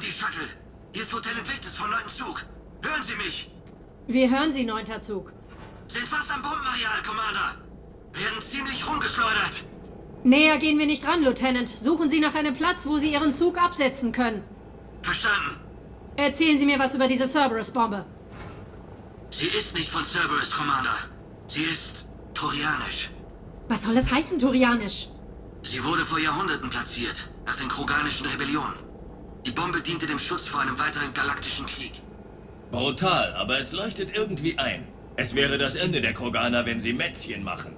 Bounty Shuttle. Hier ist Lieutenant Victus vom 9. Zug. Hören Sie mich? Wir hören Sie, 9. Zug. Sind fast am Bombenareal, Commander. Werden ziemlich rumgeschleudert. Näher gehen wir nicht ran, Lieutenant. Suchen Sie nach einem Platz, wo Sie Ihren Zug absetzen können. Verstanden. Erzählen Sie mir was über diese Cerberus-Bombe. Sie ist nicht von Cerberus, Commander. Sie ist turianisch. Was soll das heißen, turianisch? Sie wurde vor Jahrhunderten platziert, nach den kroganischen Rebellionen. Die Bombe diente dem Schutz vor einem weiteren galaktischen Krieg. Brutal, aber es leuchtet irgendwie ein. Es wäre das Ende der Kroganer, wenn sie Mätzchen machen.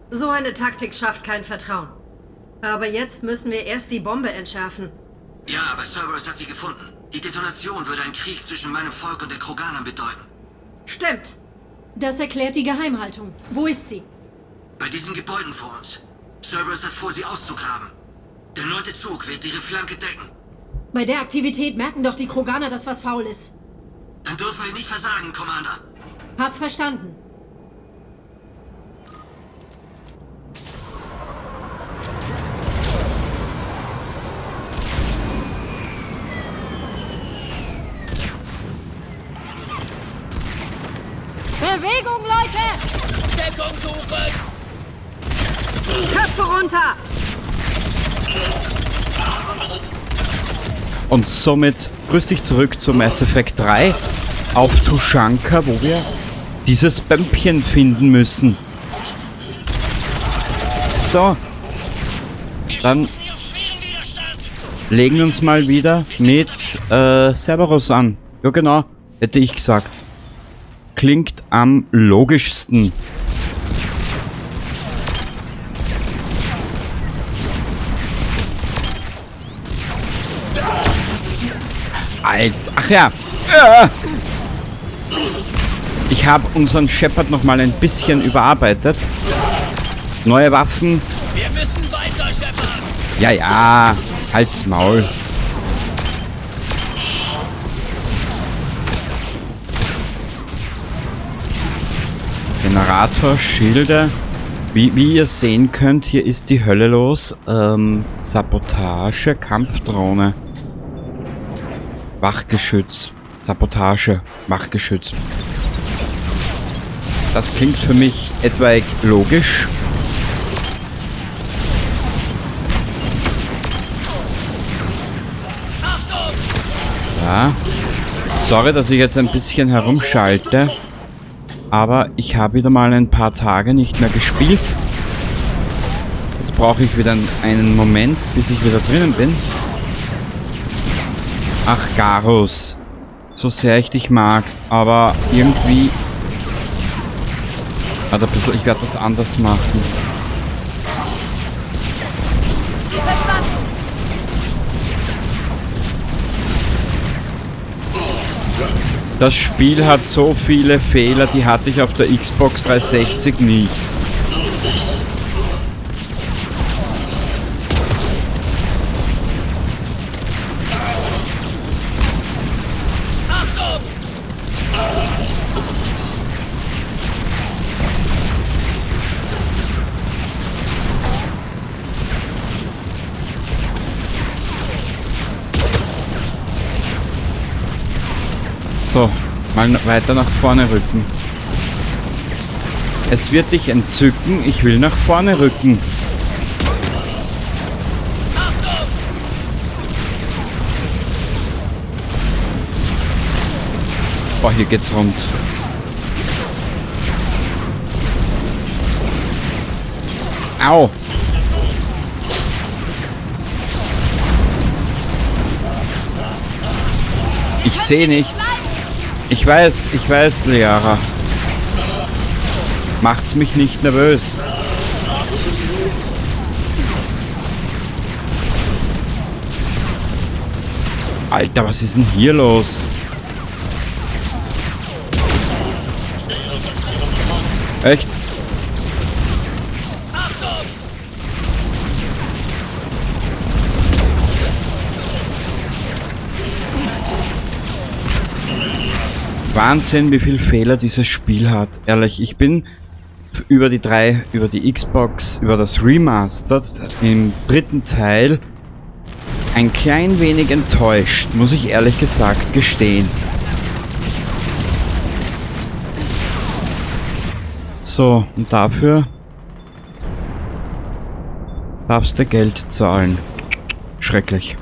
So eine Taktik schafft kein Vertrauen. Aber jetzt müssen wir erst die Bombe entschärfen. Ja, aber Cerberus hat sie gefunden. Die Detonation würde einen Krieg zwischen meinem Volk und den Kroganern bedeuten. Stimmt. Das erklärt die Geheimhaltung. Wo ist sie? Bei diesen Gebäuden vor uns. Cerberus hat vor, sie auszugraben. Der 9. Zug wird ihre Flanke decken. Bei der Aktivität merken doch die Kroganer, dass was faul ist. Dann dürfen wir nicht versagen, Commander. Hab verstanden. Bewegung, Leute! Deckung suchen! Köpfe runter! Und somit grüß dich zurück zu Mass Effect 3 auf Tuchanka, wo wir dieses Bömpchen finden müssen. So. Dann legen wir uns mal wieder mit Cerberus an. Ja genau, hätte ich gesagt. Klingt am logischsten. Alter, ach ja. Ich habe unseren Shepard noch mal ein bisschen überarbeitet. Neue Waffen. Wir müssen weiter, Shepard. Ja, ja. Halt's Maul. Generator, Schilde. Wie ihr sehen könnt, hier ist die Hölle los. Sabotage, Kampfdrohne. Wachgeschütz. Sabotage, Wachgeschütz. Das klingt für mich etwaig logisch. So. Sorry, dass ich jetzt ein bisschen herumschalte. Aber ich habe wieder mal ein paar Tage nicht mehr gespielt. Jetzt brauche ich wieder einen Moment, bis ich wieder drinnen bin. Ach, Garrus. So sehr ich dich mag, aber irgendwie... Warte ein bisschen, ich werde das anders machen. Das Spiel hat so viele Fehler, die hatte ich auf der Xbox 360 nicht. So, mal weiter nach vorne rücken. Es wird dich entzücken, ich will nach vorne rücken. Boah, hier geht's rund. Au! Ich sehe nichts. Ich weiß, Liara. Macht's mich nicht nervös. Alter, was ist denn hier los? Echt? Wahnsinn, wie viel Fehler dieses Spiel hat. Ehrlich, ich bin Über die 3, über die Xbox, über das Remastered im dritten Teil ein klein wenig enttäuscht, muss ich ehrlich gesagt gestehen. So, und dafür darfst du Geld zahlen. Schrecklich.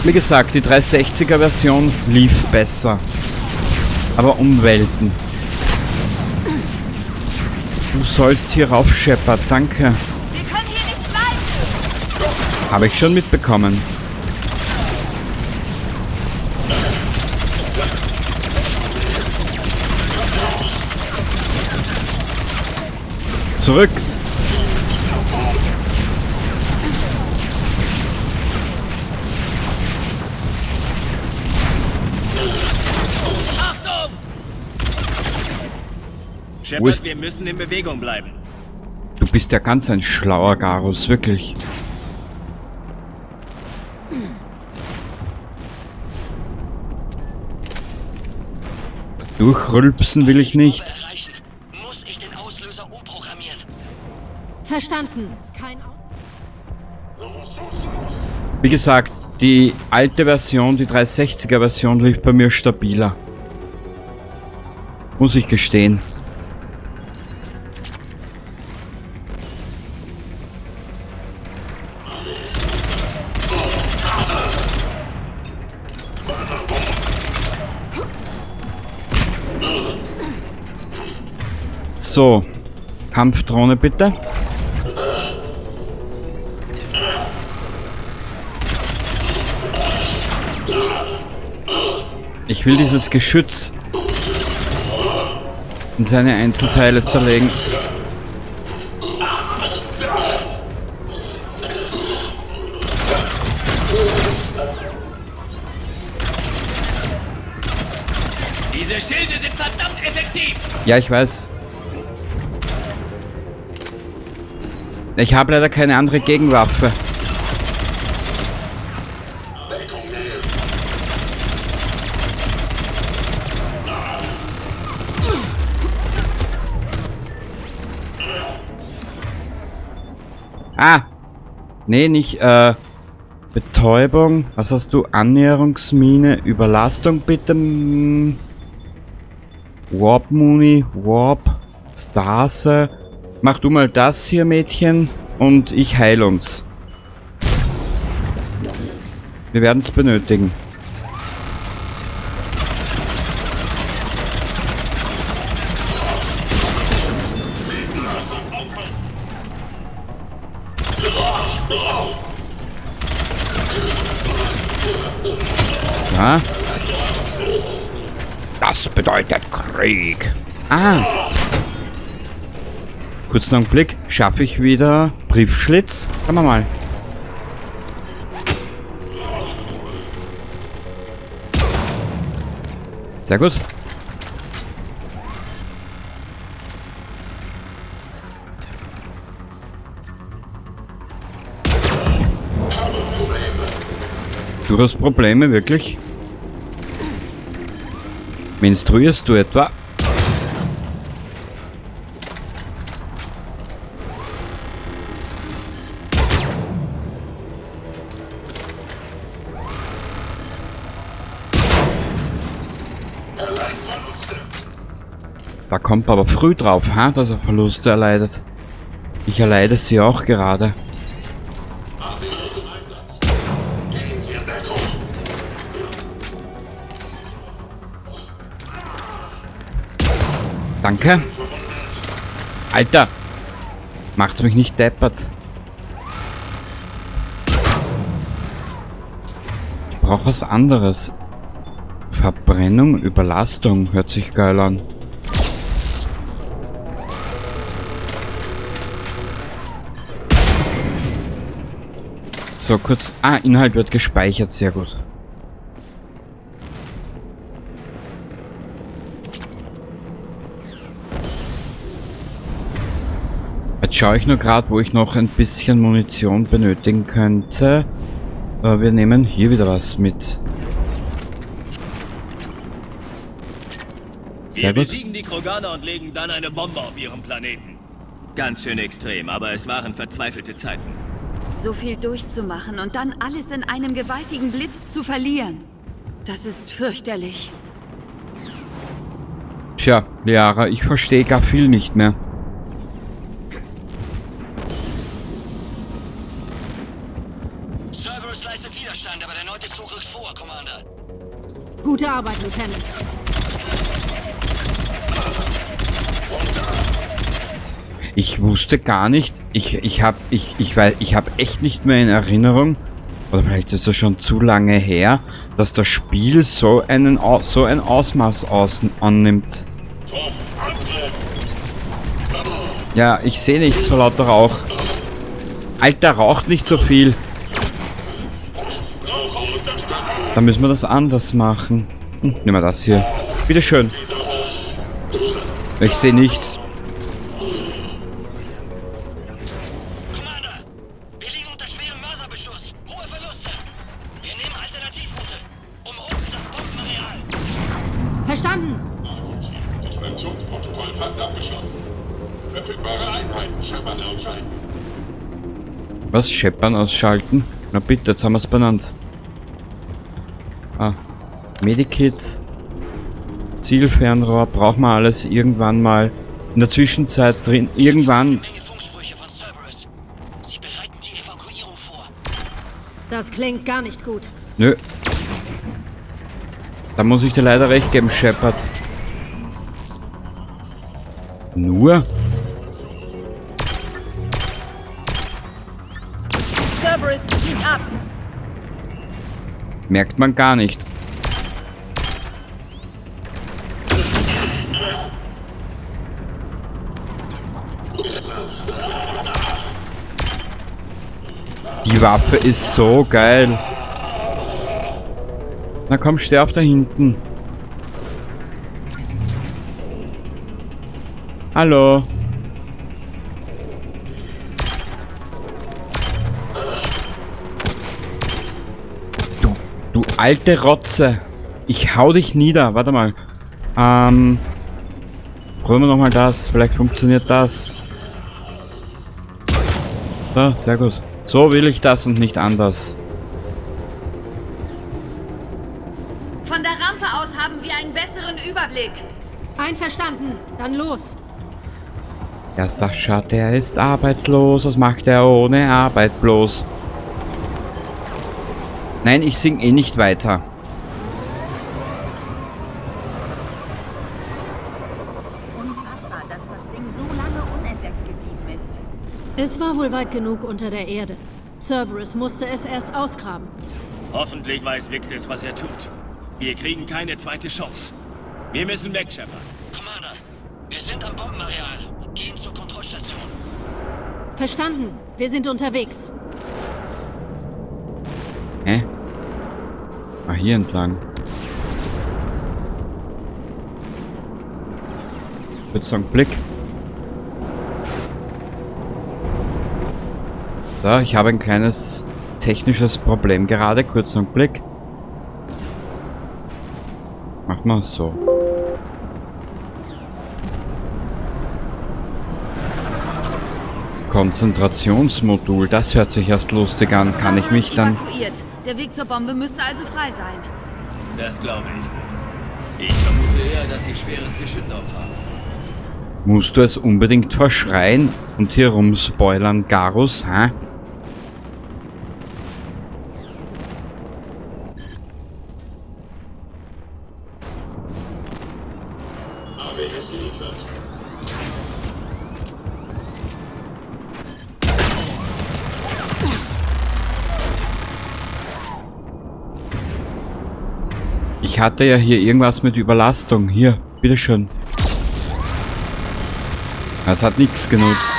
Wie gesagt, die 360er Version lief besser. Aber um Welten. Du sollst hier rauf, Shepard, danke. Wir können hier nicht bleiben. Habe ich schon mitbekommen. Zurück! Shepard, wir müssen in Bewegung bleiben. Du bist ja ganz ein schlauer Garrus, wirklich. Durchrülpsen will ich nicht. Muss ich den Auslöser umprogrammieren? Verstanden. Kein Wie gesagt, die alte Version, die 360er Version lief bei mir stabiler. Muss ich gestehen. So, Kampfdrohne bitte. Ich will dieses Geschütz in seine Einzelteile zerlegen. Diese Schilde sind verdammt effektiv. Ja, ich weiß. Ich habe leider keine andere Gegenwaffe. Ah! Nee, nicht, Betäubung. Was hast du? Annäherungsmine, Überlastung bitte. Warp Muni, Warp, Stase. Mach du mal das hier, Mädchen, und ich heil uns. Wir werden's benötigen. So. Das bedeutet Krieg. Ah. Kurzen Augenblick. Schaffe ich wieder Briefschlitz? Schauen wir mal. Sehr gut. Du hast Probleme, wirklich? Menstruierst du etwa? Da kommt aber früh drauf, ha, dass er Verluste erleidet. Ich erleide sie auch gerade. Danke. Alter. Macht's mich nicht deppert. Ich brauch was anderes. Verbrennung, Überlastung. Hört sich geil an. So, kurz. Ah, Inhalt wird gespeichert. Sehr gut. Schaue ich nur gerade, wo ich noch ein bisschen Munition benötigen könnte. Wir nehmen hier wieder was mit. Sehr Wir gut. besiegen die Kroganer und legen dann eine Bombe auf ihrem Planeten. Ganz schön extrem, aber es waren verzweifelte Zeiten. So viel durchzumachen und dann alles in einem gewaltigen Blitz zu verlieren. Das ist fürchterlich. Tja, Liara, ich verstehe gar viel nicht mehr. Cerberus leistet Widerstand, aber der neunte Zug rückt vor, Commander. Gute Arbeit, Lieutenant. Ich wusste gar nicht, ich hab echt nicht mehr in Erinnerung, oder vielleicht ist das schon zu lange her, dass das Spiel so ein Ausmaß annimmt. Ja, ich sehe nichts vor lauter Rauch. Alter, raucht nicht so viel. Da müssen wir das anders machen. Nehmen wir das hier. Bitteschön. Ich sehe nichts. Commander, wir liegen unter schwerem Mörserbeschuss. Hohe Verluste. Wir nehmen Alternativroute. Umrunden das Bombenareal. Verstanden. Detonationsprotokoll fast abgeschlossen. Verfügbare Einheiten, Scheppern ausschalten. Was? Scheppern ausschalten? Na bitte, jetzt haben wir es benannt. Ah. Medikit. Zielfernrohr. Brauchen wir alles irgendwann mal. In der Zwischenzeit drin. Irgendwann. Eine Menge Funksprüche von Cerberus. Sie bereiten die Evakuierung vor. Das klingt gar nicht gut. Nö. Da muss ich dir leider recht geben, Shepard. Nur? Cerberus zieht ab. Merkt man gar nicht. Die Waffe ist so geil. Na komm, sterb da hinten. Hallo. Du alte Rotze. Ich hau dich nieder. Warte mal. Probieren wir nochmal das. Vielleicht funktioniert das. So, sehr gut. So will ich das und nicht anders. Von der Rampe aus haben wir einen besseren Überblick. Einverstanden. Dann los. Ja, Sascha, der ist arbeitslos. Was macht er ohne Arbeit bloß? Nein, ich sing eh nicht weiter. Unfassbar, dass das Ding so lange unentdeckt geblieben ist. Es war wohl weit genug unter der Erde. Cerberus musste es erst ausgraben. Hoffentlich weiß Victus, was er tut. Wir kriegen keine zweite Chance. Wir müssen weg, Shepard. Commander, wir sind am Bombenareal und gehen zur Kontrollstation. Verstanden. Wir sind unterwegs. Hä? Ah, hier entlang. Ich würde sagen, Blick. So, ich habe ein kleines technisches Problem gerade. Kurzen Blick. Mach mal so. Konzentrationsmodul, das hört sich erst lustig an. Kann ich mich dann... Evakuiert. Der Weg zur Bombe müsste also frei sein. Das glaube ich nicht. Ich vermute eher, dass sie schweres Geschütz auffahren. Musst du es unbedingt verschreien und hier rumspoilern, Garrus, hä? AWS geliefert. Ich hatte ja hier irgendwas mit Überlastung. Hier, bitteschön. Das hat nichts genutzt.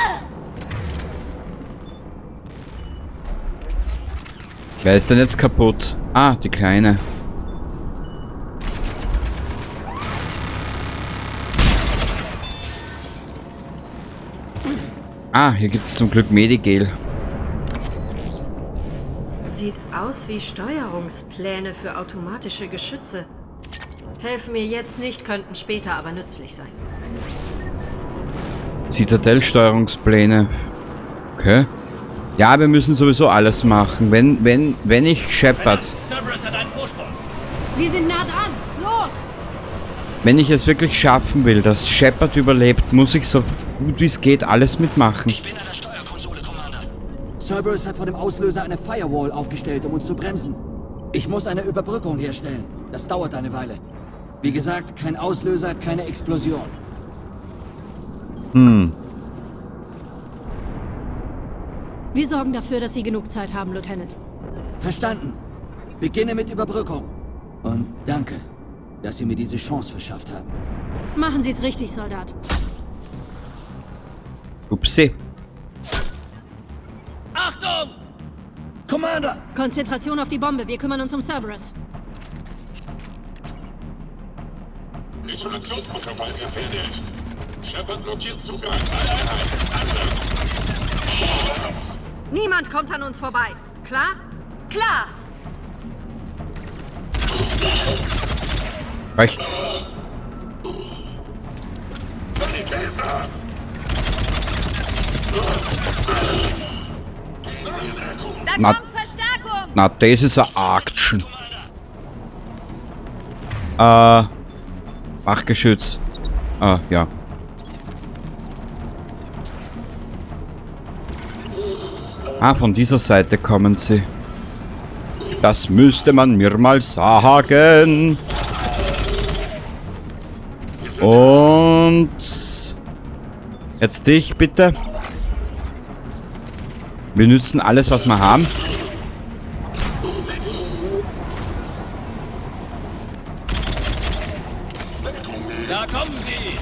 Wer ist denn jetzt kaputt? Ah, die Kleine. Ah, hier gibt es zum Glück Medigel. Sieht aus wie Steuerungspläne für automatische Geschütze. Helfen mir jetzt nicht, könnten später aber nützlich sein. Zitadell-Steuerungspläne. Okay. Ja, wir müssen sowieso alles machen. Wenn ich Shepard... Cerberus hat einen Vorsprung. Wir sind nah dran. Los! Wenn ich es wirklich schaffen will, dass Shepard überlebt, muss ich so gut wie es geht alles mitmachen. Ich bin an der Steuerkonsole, Commander. Cerberus hat vor dem Auslöser eine Firewall aufgestellt, um uns zu bremsen. Ich muss eine Überbrückung herstellen. Das dauert eine Weile. Wie gesagt, kein Auslöser, keine Explosion. Wir sorgen dafür, dass Sie genug Zeit haben, Lieutenant. Verstanden. Beginne mit Überbrückung. Und danke, dass Sie mir diese Chance verschafft haben. Machen Sie es richtig, Soldat. Upsi. Achtung! Commander! Konzentration auf die Bombe. Wir kümmern uns um Cerberus. Isolationsprotokoll gefährdet. Shepard blockiert Zugang. Alle Einheiten. Angriff. Vorwärts. Niemand kommt an uns vorbei. Klar? Klar! Ich. Sanitäter. Da Na- kommt Verstärkung! Na, das ist eine Action. Wachgeschütz. Ah, ja. Ah, von dieser Seite kommen sie. Das müsste man mir mal sagen. Und jetzt dich, bitte. Wir nützen alles, was wir haben. Da kommen sie!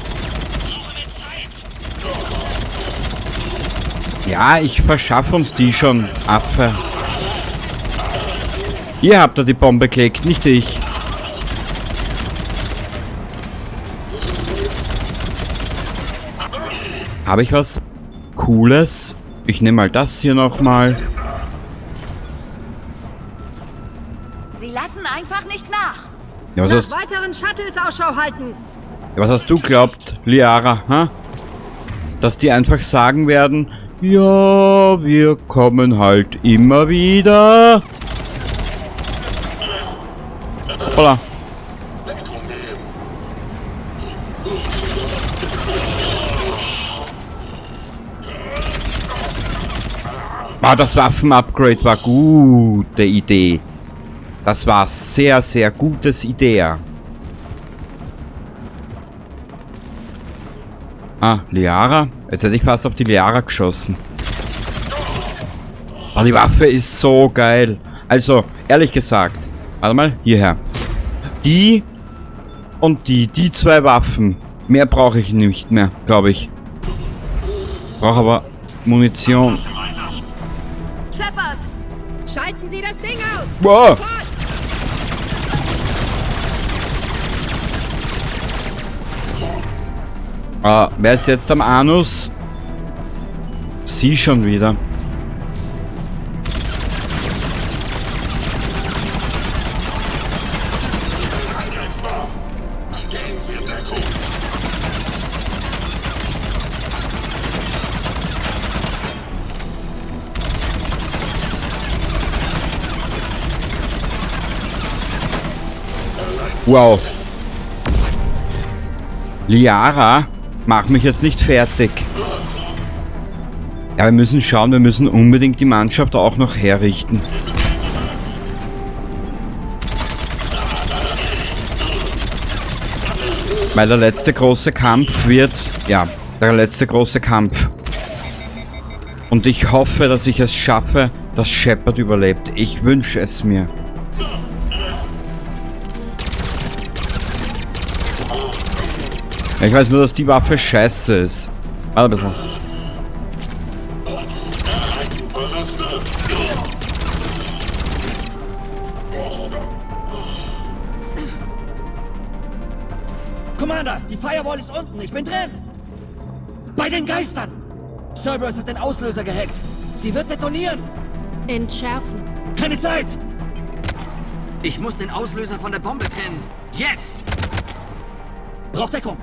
Ja, ich verschaffe uns die schon, Affe. Ihr habt da die Bombe gelegt, nicht ich. Habe ich was Cooles? Ich nehme mal das hier nochmal. Sie lassen einfach nicht nach. Ja, was Nach hast, weiteren Shuttles Ausschau halten. ja, was hast du glaubt, Liara? Ha? Dass die einfach sagen werden, ja, wir kommen halt immer wieder. Hoppala. Ah, das Waffen-Upgrade war gute Idee. Das war sehr, sehr gutes Idee. Ah, Liara. Jetzt hätte ich fast auf die Liara geschossen. Ah, die Waffe ist so geil. Also, ehrlich gesagt. Warte mal, hierher. Die und die. Die zwei Waffen. Mehr brauche ich nicht mehr, glaube ich. Brauche aber Munition. Shepard! Schalten Sie das Ding aus! Wow. Ah, wer ist jetzt am Anus? Sie schon wieder. Wow. Liara, mach mich jetzt nicht fertig. Ja, wir müssen schauen, wir müssen unbedingt die Mannschaft auch noch herrichten. Weil der letzte große Kampf wird... Ja, der letzte große Kampf. Und ich hoffe, dass ich es schaffe, dass Shepard überlebt. Ich wünsche es mir. Ich weiß nur, dass die Waffe scheiße ist. Warte ein bisschen. Commander, die Firewall ist unten. Ich bin drin. Bei den Geistern. Cerberus hat den Auslöser gehackt. Sie wird detonieren. Entschärfen. Keine Zeit! Ich muss den Auslöser von der Bombe trennen. Jetzt! Braucht Deckung!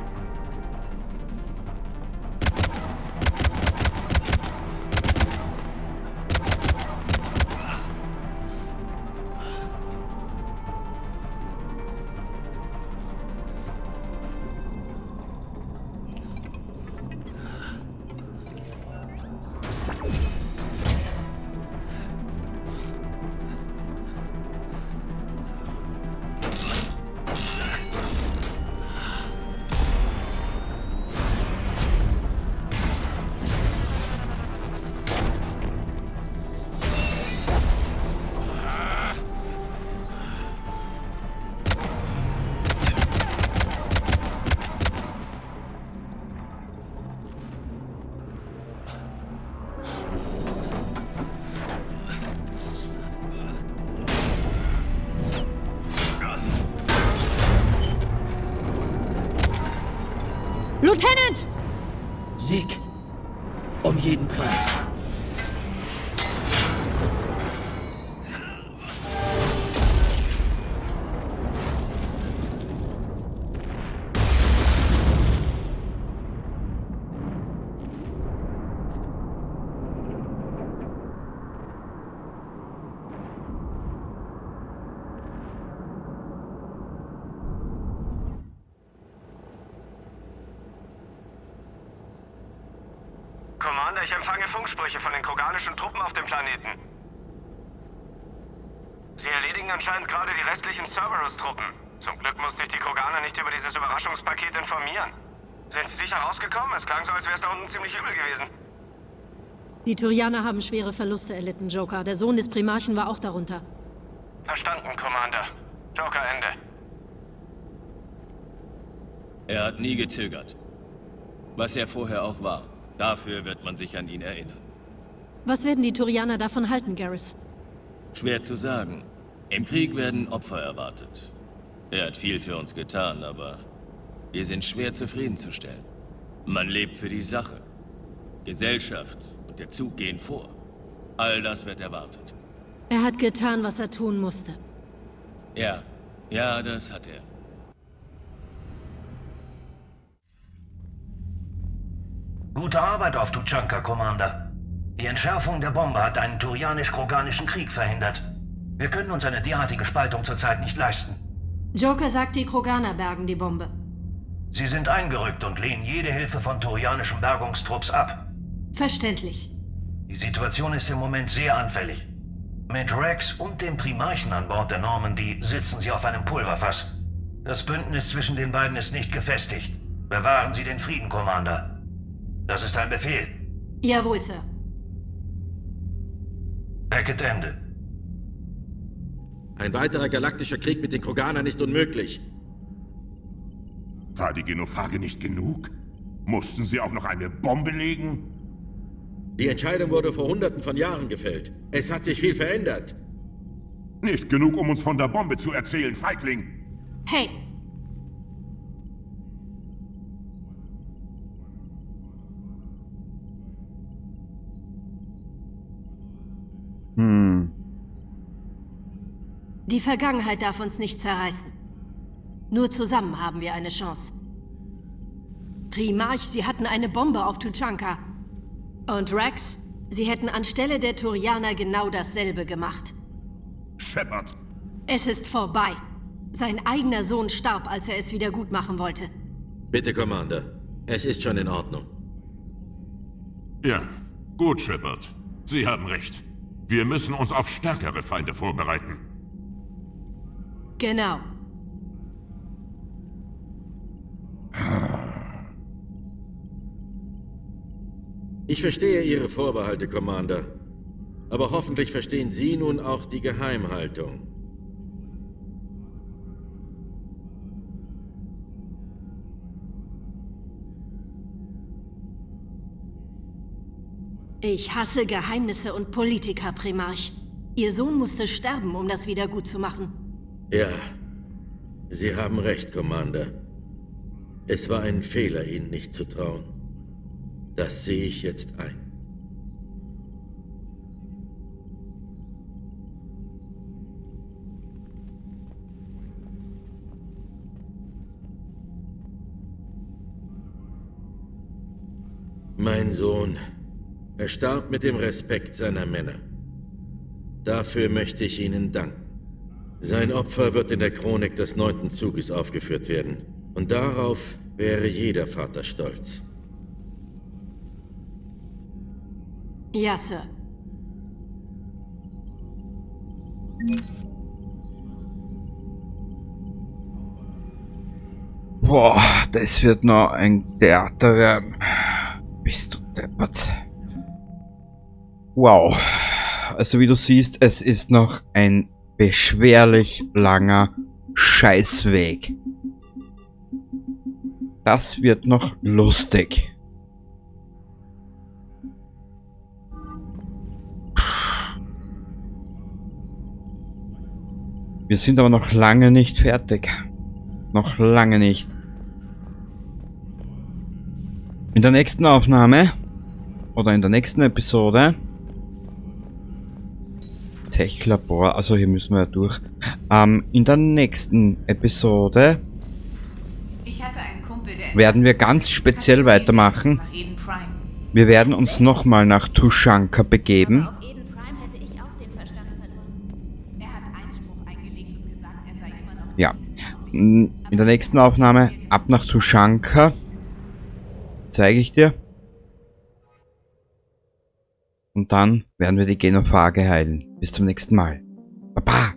Lieutenant! Sieg. Um jeden Preis. Commander, ich empfange Funksprüche von den kroganischen Truppen auf dem Planeten. Sie erledigen anscheinend gerade die restlichen Cerberus-Truppen. Zum Glück musste ich die Kroganer nicht über dieses Überraschungspaket informieren. Sind Sie sicher rausgekommen? Es klang so, als wäre es da unten ziemlich übel gewesen. Die Turianer haben schwere Verluste erlitten, Joker. Der Sohn des Primarchen war auch darunter. Verstanden, Commander. Joker, Ende. Er hat nie gezögert. Was er vorher auch war. Dafür wird man sich an ihn erinnern. Was werden die Turianer davon halten, Garrus? Schwer zu sagen. Im Krieg werden Opfer erwartet. Er hat viel für uns getan, aber wir sind schwer zufriedenzustellen. Man lebt für die Sache. Gesellschaft und der Zug gehen vor. All das wird erwartet. Er hat getan, was er tun musste. Ja, ja, das hat er. Gute Arbeit auf Tuchanka, Commander. Die Entschärfung der Bombe hat einen turianisch-kroganischen Krieg verhindert. Wir können uns eine derartige Spaltung zurzeit nicht leisten. Joker sagt, die Kroganer bergen die Bombe. Sie sind eingerückt und lehnen jede Hilfe von turianischen Bergungstrupps ab. Verständlich. Die Situation ist im Moment sehr anfällig. Mit Rex und dem Primarchen an Bord der Normandy sitzen sie auf einem Pulverfass. Das Bündnis zwischen den beiden ist nicht gefestigt. Bewahren Sie den Frieden, Commander. Das ist ein Befehl. Jawohl, Sir. Beckett Ende. Ein weiterer galaktischer Krieg mit den Kroganern ist unmöglich. War die Genophage nicht genug? Mussten sie auch noch eine Bombe legen? Die Entscheidung wurde vor Hunderten von Jahren gefällt. Es hat sich viel verändert. Nicht genug, um uns von der Bombe zu erzählen, Feigling. Hey! Die Vergangenheit darf uns nicht zerreißen. Nur zusammen haben wir eine Chance. Primarch, sie hatten eine Bombe auf Tuchanka. Und Rex, sie hätten anstelle der Turianer genau dasselbe gemacht. Shepard. Es ist vorbei. Sein eigener Sohn starb, als er es wieder gut machen wollte. Bitte, Commander. Es ist schon in Ordnung. Ja, gut, Shepard. Sie haben recht. Wir müssen uns auf stärkere Feinde vorbereiten. Genau. Ich verstehe Ihre Vorbehalte, Commander. Aber hoffentlich verstehen Sie nun auch die Geheimhaltung. Ich hasse Geheimnisse und Politiker, Primarch. Ihr Sohn musste sterben, um das wieder gut zu machen. Ja, Sie haben recht, Commander. Es war ein Fehler, Ihnen nicht zu trauen. Das sehe ich jetzt ein. Mein Sohn. Er starb mit dem Respekt seiner Männer. Dafür möchte ich Ihnen danken. Sein Opfer wird in der Chronik des 9. Zuges aufgeführt werden. Und darauf wäre jeder Vater stolz. Ja, Sir. Boah, das wird noch ein Theater werden. Bist du deppert. Wow. Also wie du siehst, es ist noch ein beschwerlich langer Scheißweg. Das wird noch lustig. Wir sind aber noch lange nicht fertig. Noch lange nicht. In der nächsten Aufnahme oder in der nächsten Episode Tech-Labor, also hier müssen wir ja durch. In der nächsten Episode werden wir ganz speziell weitermachen. Wir werden uns nochmal nach Tuchanka begeben. Ja, in der nächsten Aufnahme ab nach Tuchanka. Zeige ich dir. Und dann werden wir die Genophage heilen. Bis zum nächsten Mal. Baba!